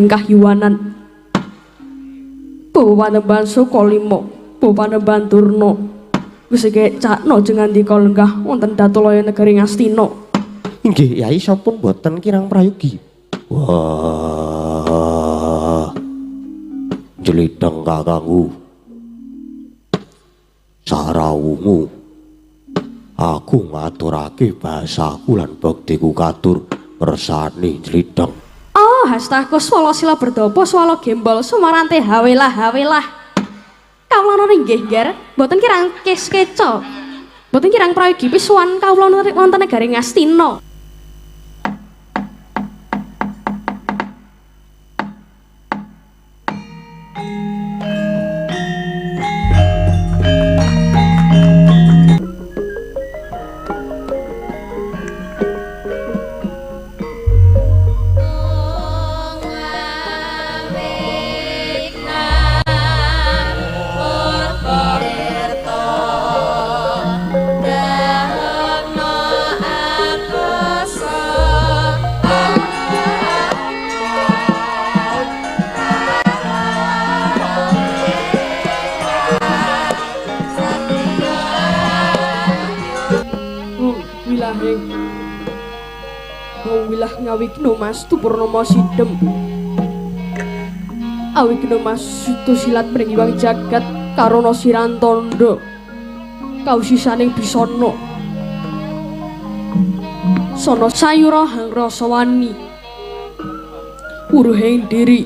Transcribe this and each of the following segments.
Kahyuwanan. Bawa panembahan Sukalima, bawa panembahan Durna. Wis iki cakna aja ngandika lenggah wonten Datulaya negari Ngastina. Inggih Yai sampun boten kirang prayogi. Wah. Jelideng kakangku. Sarawungu. Aku ngaturake bahasaku lan bektiku katur mersani jelideng. Oh, hastako swala sila berdopo swala gembol sumarante hawelah hawelah. Kawula inggih, Nger. Mboten kirang keskeca. Mboten kirang prayogi pisuwan kawula wonten negari Ngastina. Ngawigno Mas Tupurnama Sidem. Awigno Mas Suto silat mringiwang jagat karana sirantanda. Kausisaning bisana. Sono sayura hang rasawani. Wuruhing diri.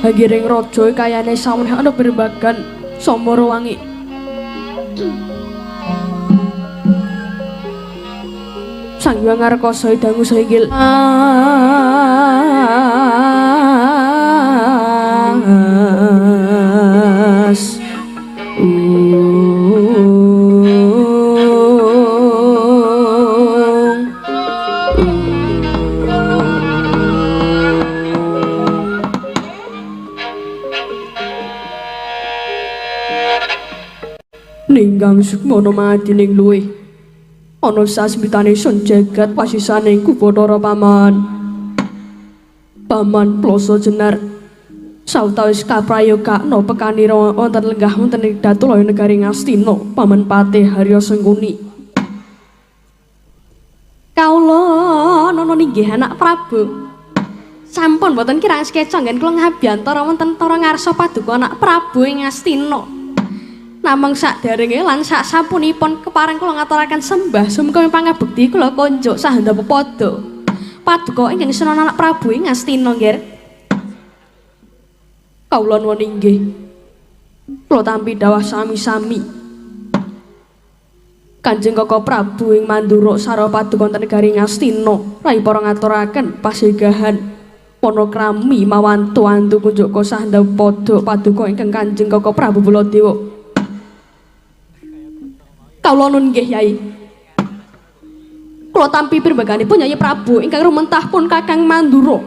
Hagiring raja kayane saweneh ana berbagan Samarawangi. Sang Hyang Ngarkasa dangu sainggil. As ninggang sukmana madining luwih. Ana sasmitane sun jagat pasisaning Kubatara paman. Paman Ploso Jenar sawetawis kaprayogakna pekanira wonten lenggah wonten ing Datulaya negari Ngastina Paman Patih Harya Sengkuni. Kawula nono ninggih anak Prabu. Sampun boten kirang skeca nggen kula ngabiyantara wonten tara ngarsa paduka anak Prabu ing Ngastina. Namung sakderenge lan saksampunipun kepareng kula ngaturaken sembah sumangga pangabekti kula konjuk sahandap pepadha. Paduka ingkang Sunan Anak Prabu ing Ngastina, Nggih. Kawula nuwun inggih. Kula tampi dawah sami-sami. Kanjeng Kaka Prabu ing Mandura sarwa paduka wonten negari Ngastina, rai para ngaturaken pasegahan panakrami mawantu antu kunjuk sahandap padha paduka ingkang Kanjeng Kaka Prabu Baladewa. Kawula nuwun nggih Yai. Kula tampi pirembaganipun Yai Prabu ingkang rumentah pun Kakang Mandura.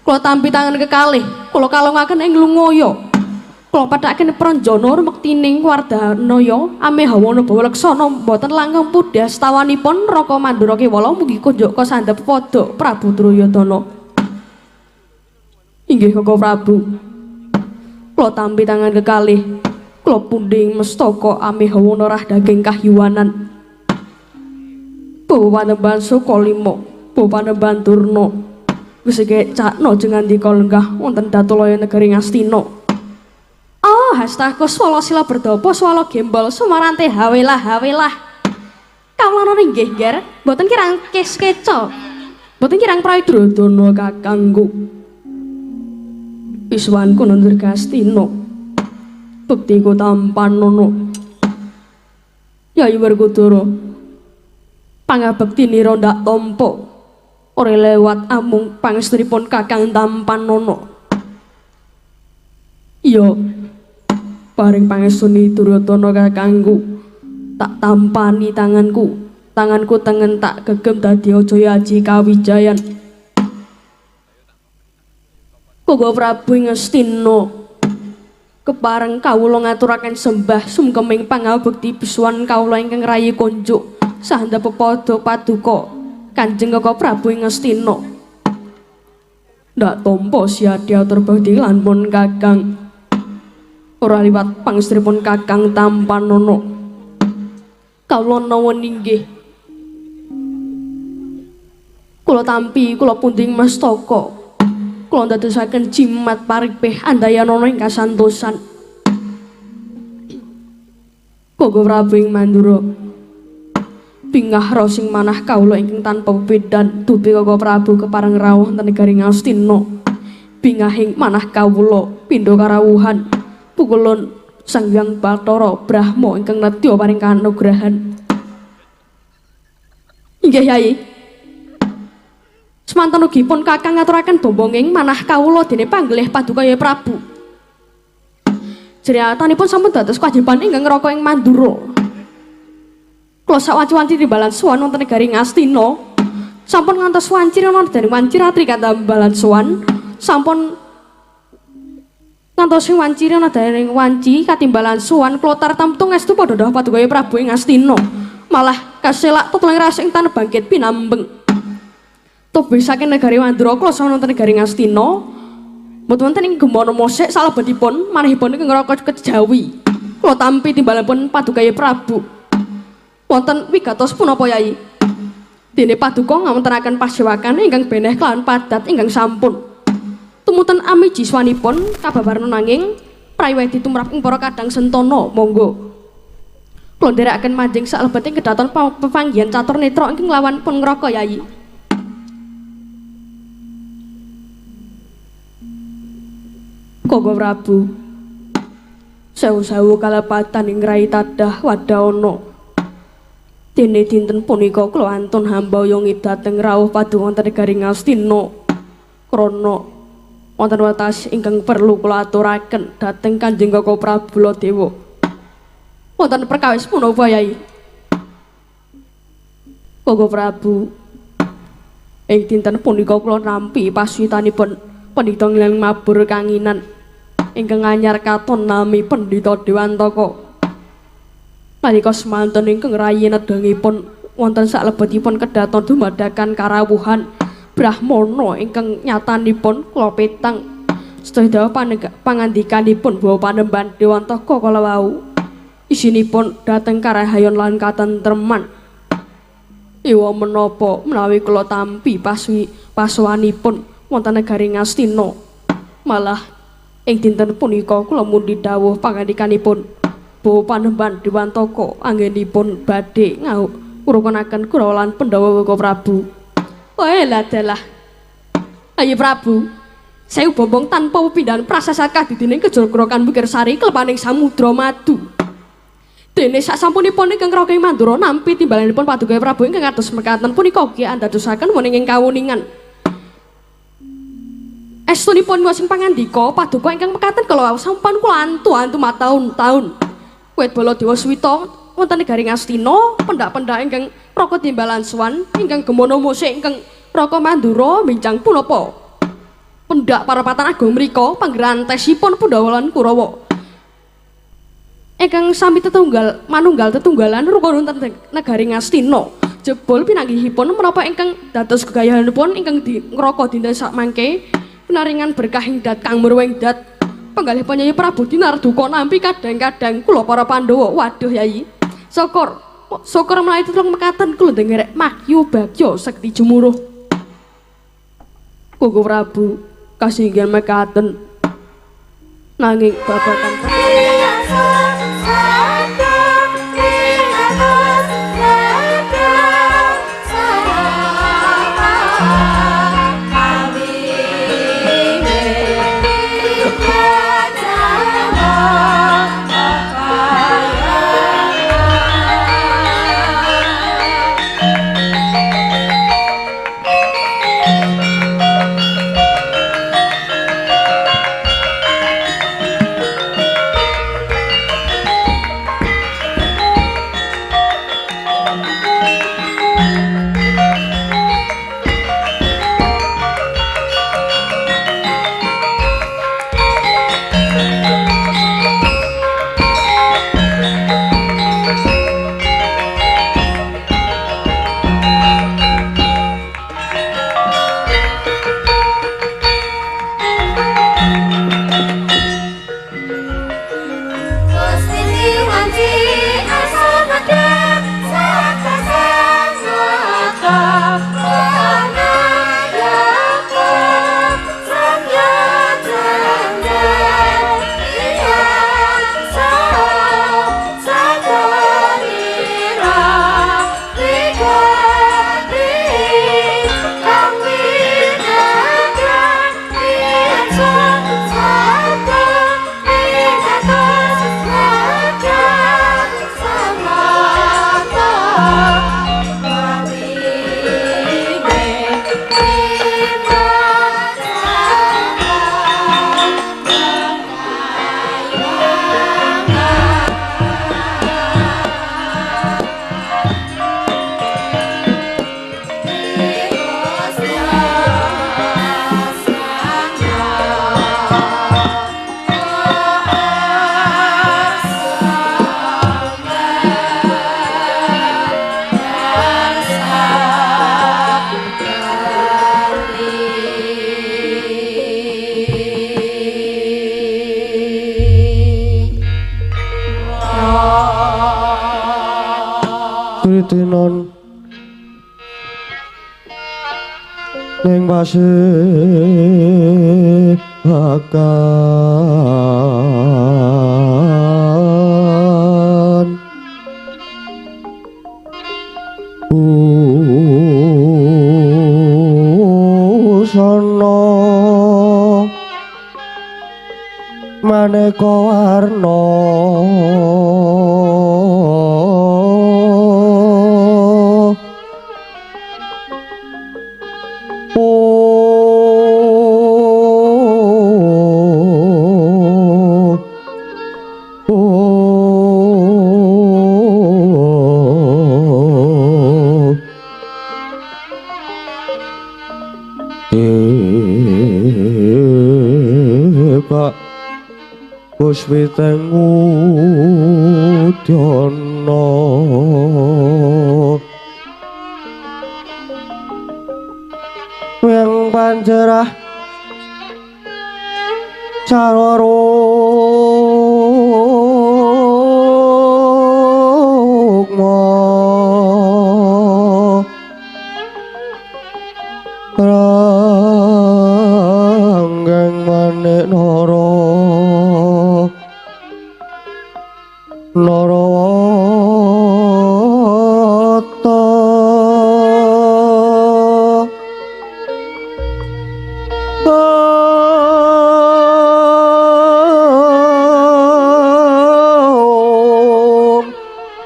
Kula tampi tangan kekalih, kula kalungaken ing lungaya. Kula padhakaken pranjana rumektining wardanaya ameh hawana bawa leksana mboten langkung pudhas tawanipun Raka Mandura kewala mugi kunjuk kasandhap padha Prabu Duryudana. Inggih Kaka Prabu. Kula tampi tangan kekalih. Kula pundhing mestaka ameh hawana rah daging kahyuwanan. Bawa panembahan Sukalima, bawa panembahan Durna. Wis iki cakna aja ngandika lenggah wonten Datulaya negari Ngastina. Oh, hastako swala sila berdopo swala gembol sumarante hawelah hawelah. Kawula nuwun inggih, Nger. Mboten kirang keskeca. Mboten kirang prayogi Duryudana kakangku. Iswanku nundur Ngastina. Bektiku tampanono. Yayi Werkudara. Pangabekti nira ndak tampa. Ora lewat amung pangestunipun Kakang Tampanono. Iya. Paring pangestuni Duryudana kakangku. Tak tampani tanganku. Tanganku tengen tak gegem dadi Jaya Aji Kawijayan. Koko Prabu Ngastina. Kepareng kawula ngaturaken sembah sungkeming pangabekti bisuwan kawula ingkang rayi konjuk sahandap pepadha paduka Kanjeng Kaka Prabu ing Ngastina. Ndak tampa siadya terbakti lan pun Kakang. Ora liwat pangestripun Kakang Tampanana. Kawula nuwun inggih. Kula tampi kula punding mastaka. Kula ndadosaken jimat paripih andayanana ing kasantosan. Kanggo Prabu ing Mandura. Bingah rosing manah kawula ingkang tanpa pepedan dupi Koko Prabu kepareng rawuh wonten negari Ngastina. Bingahing manah kawula pindha karawuhan pukulun Sang Hyang Bathara Brahma ingkang nedya paring kanugrahan. Inggih Yai. Semanten ugi pun Kakang ngaturaken bombonging manah kawula dene panggelih paduka Yai Prabu. Jeriatanipun sampun dados kewajiban ingkang ngraka ing Mandura. Kula sawanci-wanci timbalan sowan wonten negari Ngastina. Sampun ngantos wanci ana dening wanci ratri katambalan sowan, sampun ngantos wanci ana dening wanci katimbalan sowan kula tartamtu ngestu padha dawuh paduka Prabu ing Ngastina. Malah kaselak tetulung ras ing tanah bangkit pinambeng. Tebih saking negari Mandura kula sowan wonten negari Ngastina. Mboten wonten ing gemono mosek salebetipun manahipun ing ngraka kejawi. Kula tampi timbalanipun paduka Prabu. Wonten wigatos punapa Yai? Dene paduka ngawontenaken pasewakan ingkang beneh kelawan padat ingkang sampun. Tumutan amiji swanipun kababarna nanging praywedi tumrap ing para kadang sentana monggo. Kula nderekaken manjing salebeting kedaton pepanggihan catur netra ingkang nglawan pun ngraka Yai. Koko Prabu. Sewu-sewu kalepatan ing rai tadah wadaana. Dene dinten punika kula antun hambayongi dhateng rawuh paduka wonten negari Ngastina. Krana wonten wetas ingkang perlu kula aturaken dhateng Kanjeng Koko Prabu Baladewa. Wonten perkawis punapa Yai? Koko Prabu, ing dinten punika kula nampi pasuwitanipun pendhita Ngilang Mabur Kanginan ingkang anyar katon nami Pendhita Dewantaka. Nalika semanten ingkang rayi nedhangipun wonten salebetipun kedaton dumadakan karawuhan Brahmana ingkang nyatanipun kula petang sedaya pangandikanipun bawa panembahan Dewantaka kala wau isinipun dhateng karahayon lan katentreman. Iwa menapa menawi kula tampi pasuwanipun wonten negari Ngastina, malah ing dinten punika kula mundi dawuh pangandikanipun bawa panembahan Dewantaka anggenipun badhe ngrukunaken Kurawa lan Pandhawa Koko Prabu. Wah dalah. Ayo Prabu, sewu bombong tanpa pepindhan prasasat kadidining kejrogrokan Bukir Sari klepaning samudra madu. Dene sasampunipun ingkang ngraka ing Mandura nampi timbalanipun paduka Prabu ingkang kados mekaten punika ugi andadosaken wonten ing kawuningan. Estunipun wosing pangandika paduka ingkang mekaten kala wau sampun kula antu-antu mataun-taun. Wit Baladewa Suwita wonten negari Ngastina, pendak-pendak ingkang raka timbalan sowan ingkang gemono musik ingkang raka Mandura mincang punapa. Pendak parapatan agung mriku panggrantesipun Pandhawa lan Kurawa. Ingkang sami tetunggal manunggal tetunggalan rukun wonten negari Ngastina. Jebul pinanggihipun menapa ingkang dados gegayahanipun ingkang ngraka dinten sakmangke pinaringan berkah ing dat kang murwing dat. Penggalih Nyai Prabu Dinarduka nampi kadang-kadang kula para Pandhawa. Waduh Yai. Syukur, syukur menawi tetulung mekaten kula nderek mahyu bagya sekti jumuruh. Koko Prabu kasinggihan mekaten. Nanging babagan Pasewakan busana maneka warna Puspiteng udyana wing panjerah carwa rukma ranggeng manik nara Narawata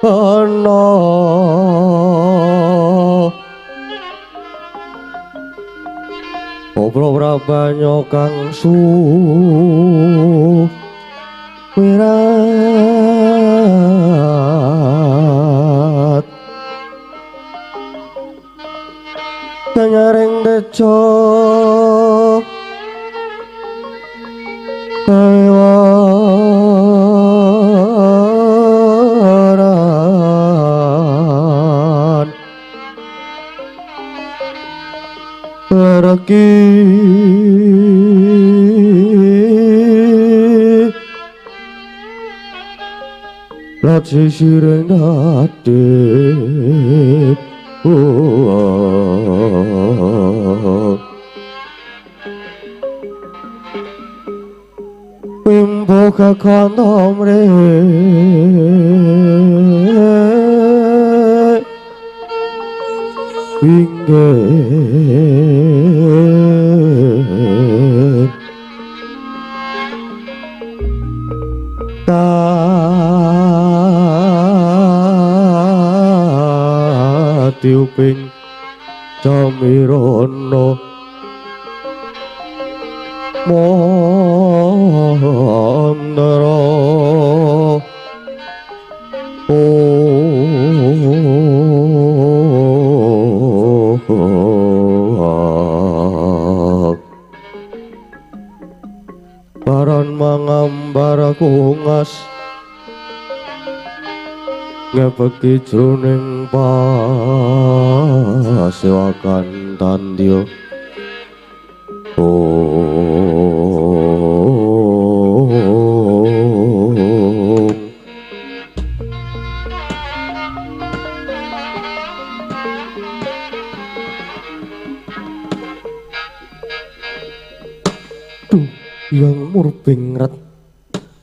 Ana Obro prabanyo kang suwirat Nyaring tejo Kewaran Lereki Laci sireng dadip Wimbo kakandomre Winggir Tiuping camirana mandra Paran mangambar kungas ngepeki jroning pasewakan tandya. Duh, Hyang Murbengrat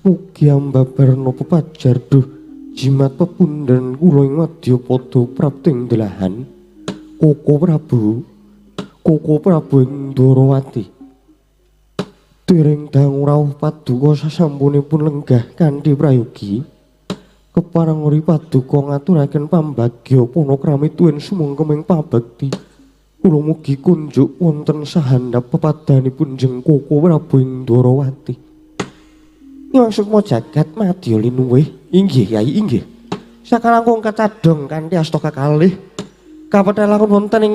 mugi ambabarna pepajar duh jimat pepundhen kula ing madyapada prapting delahan Koko Prabu, Koko Prabu ing Ndorowati. Dereng dangu rawuh paduka sasampunipun lenggah kanthi prayogi kepareng uri paduka ngaturaken pambagya panakrami tuwin sumangkeming pabekti. Kula mugi kunjuk wonten sahandhap pepadanipun jeng Koko Prabu ing Ndorowati. Hyang Sukma jagat madya linuwih. Inggih Yai, inggih. Sakalangkung kacadhong kanthi asta kakalih kapethelakun wonten ing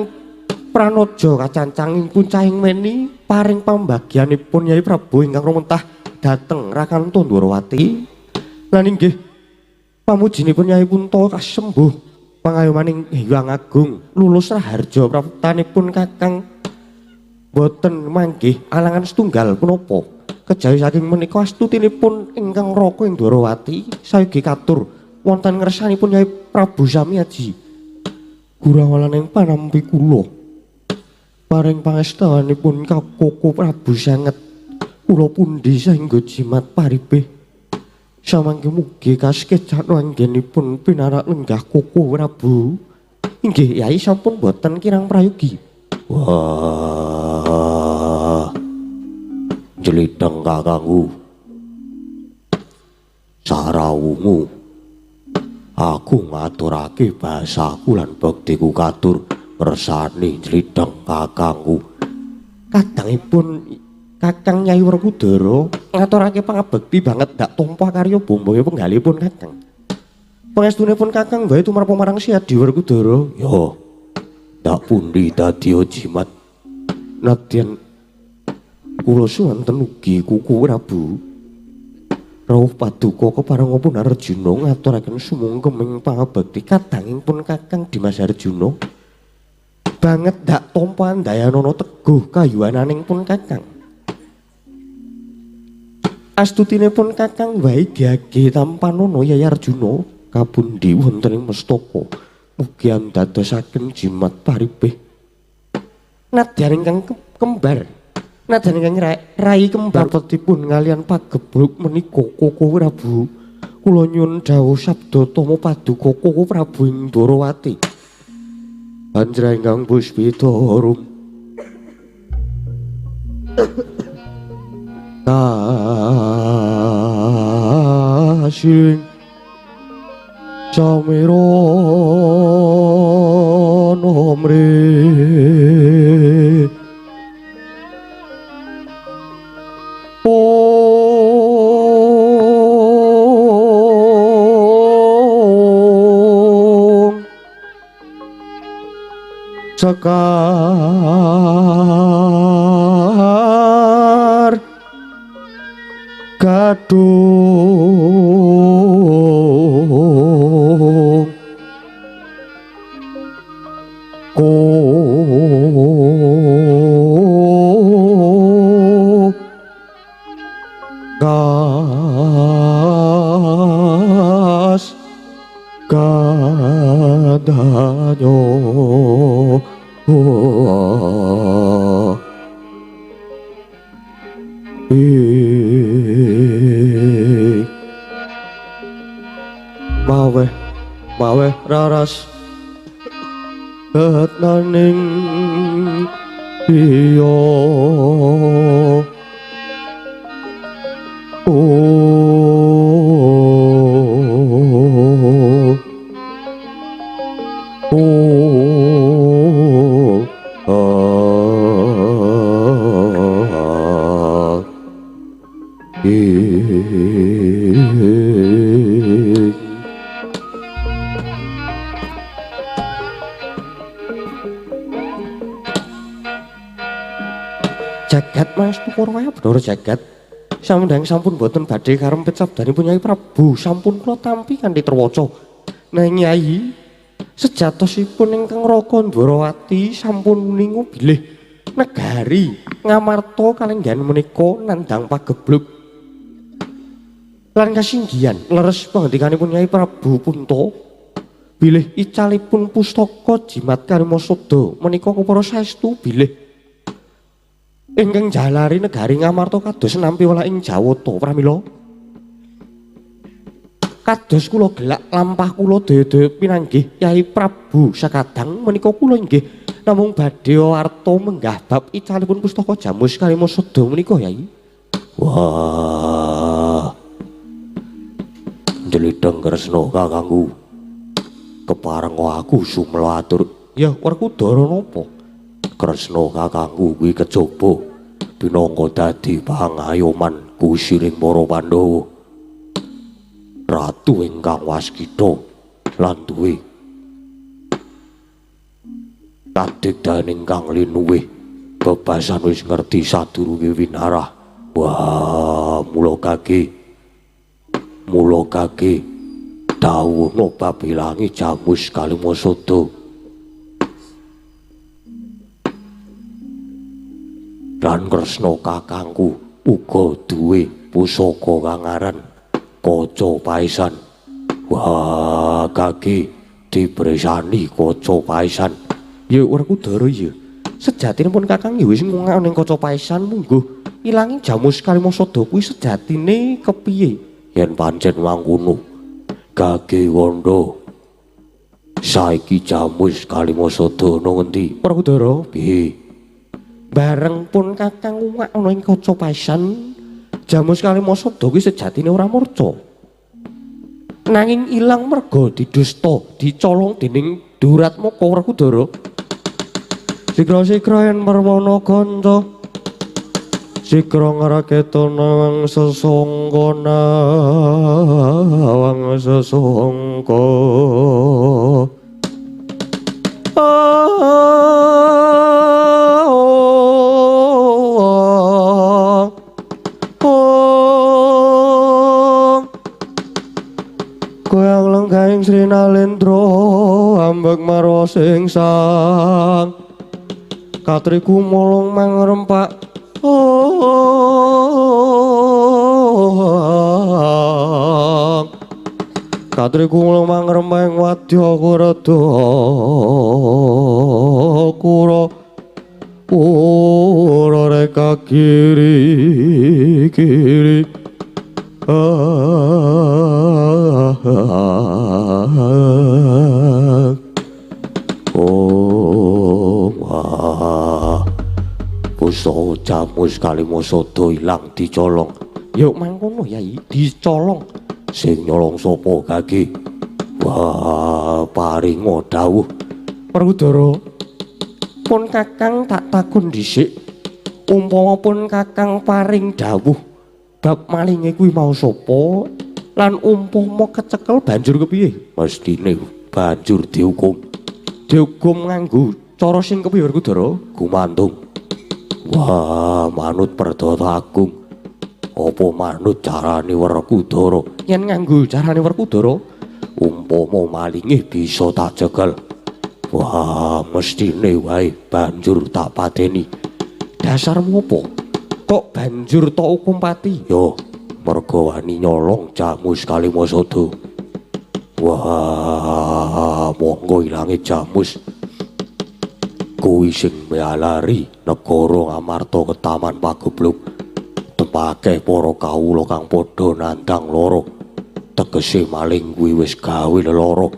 pranaja kacancang ing puncahing meni paring pambagyanipun Yai Prabu ingkang rumentah dhateng Rakanta Ndorowati. Lan inggih pamujinipun Yai Punta kasembuh pangayomaning Hyang Agung lulus raharja praptanipun Kakang boten manggih alangan setunggal punapa. Kejawi saking menika astutinipun ingkang Raka ing Ndorowati sayogi katur wonten ngersanipun Yai Prabu Samiaji gurawalaning panampi kula. Paring pangestanipun Koko Prabu sanget kula pundi saengga jimat paribeh. Samangke mugi kasekecakno anggenipun pinarak lenggah Koko Prabu. Inggih Yai sampun boten kirang prayogi. Wah. Jlidheng kakangku. Sarawungu. Aku ngaturake bahasaku lan bektiku katur kersane jlidheng kakangku. Kadangipun Kakang Nyai Werkudara ngaturake pangabekti banget ndak tampa karya bombonge penggalipun Kakang. Pangestunipun Kakang wae tumrap marang si Adi Werkudara. Ya. Ndak pundi dadi jimat. Nadyan kula suwanten ugi Kuku Prabu. Rawuh paduka keparengipun Arjuna ngaturaken sumungkeming pangabekti kadangipun Kakang Dimas Arjuna. Banget ndak tampa andayanana teguh kayuwananing pun Kakang. Astutinipun Kakang wae gage tampanana Yai Arjuna kapundi wonten ing mestaka mugi andadosaken jimat paribeh. Nadyan ingkang kembar, nadyan ingkang rai kembar petipun ngalian pagebluk menika Koko Prabu. Kula nyuwun dawuh sabda tama paduka Koko Prabu ing Dwarawati. Banjra ingkang puspita rum kasing camirono mri ong sekar gadung ko gas gadanyo. Maweh maweh raras etnaning iya Jagat Mas Tukor kaya Bathara Jagat. Samudang sampun boten badhe karempit sabdanipun Nyai Prabu, sampun kula tampi kanthi terwaca. Nanging Nyai sejatosipun ingkang Raka Ndwarawati sampun ningu bilih negari Ngamarta kalenggahan menika nandhang pagebluk lan kasinggihan leres pangandikanipun Nyai Prabu Punta bilih icalipun pustaka jimat Karimasada menika kepara saestu bilih ingkang jalari negari Ngamarta kados nampi welah ing Jawata. Pramila kados kula gelak lampah kula daya-daya pinanggih Kyai Prabu sakadang menika kula inggih namung badhe warta menggah bab icalipun pustaka Jamus Karimasada menika Yai. Wah. Jlidheng Kresna kakangku. Kepareng aku sumela atur. Ya Werkudara napa? Kresna kakangku kuwi kejaba pinangka dadi pangayoman kusiring para Pandhawa. Ratu ingkang waskita lan duwe kadigdayan ingkang linuwih bebasan wis ngerti sadurunge winarah. Wah, mula kage dawuhna babilangi Jamus Kalimasada. Lan Kresna kakangku uga duwe pusaka kang aran Kaca Paesan. Wah, kage dibresani Kaca Paesan. Ya Werkudara ya. Sejatine pun Kakang ya wis ngungak ning kaca paesan mungguh ilangi Jamus Kalimasada kuwi sejatine kepiye? Yen pancen mangkono Gage Wanda, saiki Jamus Kalimasada ana ngendi? Werkudara, piye? Bareng pun Kakang ngungak ana ing kaca paesan, Jamus Kalimasada kuwi sejatine ora murca. Nanging ilang merga didusta, dicolong dening Duratmaka Werkudara. Sigra-sigra yen perwana kanca, sigra ngraketa nawang sesangka nawang sesangka. Goyang lenggahing Sri Nalendra ambek marwa sing sang katriku molong mangrempak. Katriku molong mangrempak ing wadya kurada kura kura reka kiri kiri. Oh, wah. Pusaka Jamus Kalimasada ilang dicolong. Ya mangkono Yai, dicolong. Sing nyolong sapa Gage? Wah, paringa dawuh. Werkudara, pun Kakang tak takon dhisik. Umpama pun Kakang paring dawuh bab malinge kuwi mau sapa lan umpama kecekel banjur kepiye? Mestine banjur dihukum. Dihukum nganggo cara sing kepiye Werkudara? Gumantung. Wah, manut Perdata Agung. Apa manut carane Werkudara? Yen nganggo carane Werkudara, umpama malinge bisa tak cekel. Wah, mestine wae banjur tak pateni. Dasarmu apa? Kok banjur tak hukum pati? Yo, merga wani nyolong Jamus Kalimasada. Wah, monggo ilange Jamus. Kuwi sing mealari negara Ngamarta ketaman pageblug. Tepake para kawula kang padha nandhang lara. Tegese maling kuwi wis gawe lelara.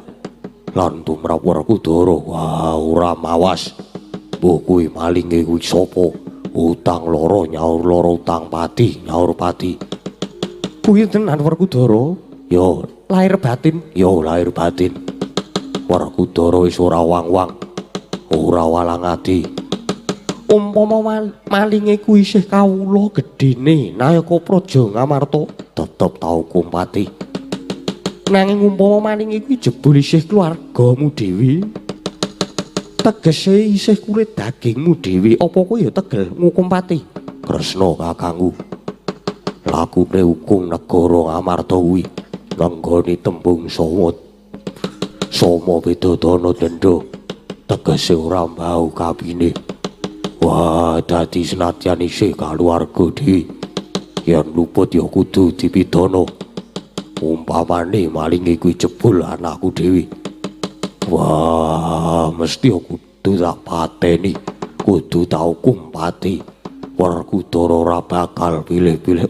Lan tumrap Werkudara, wah ora mawas. Mbuh kuwi malinge kuwi sapa? Utang lara nyaur lara, utang pati nyaur pati. Kuwi tenan Werkudara? Ya, lahir batin. Ya, lahir batin. Werkudara wis ora wang-wang, ora walang ati. Umpama malinge kuwi isih kawula gedene Nayaka Praja Ngamarta, tetep tak hukum pati. Nanging umpama malinge kuwi jebul isih keluargamu dhewe, tegese isih kulit dagingmu dhewe, apa kowe ya tegel ngukum pati? Kresna kakangku, lakune hukum negara Ngamarta kuwi nenggone tembung sama sama pidadana denda, tegese ora mbau kapine. Wah, dadi senadyan isih kaluwarga dhewe, yen luput ya kudu dipidana. Umpamane malinge kuwi jebul anakku dhewe, wah, mesti kudu tak pateni, kudu tak hukum pati. Werkudara ora bakal pilih-pilih.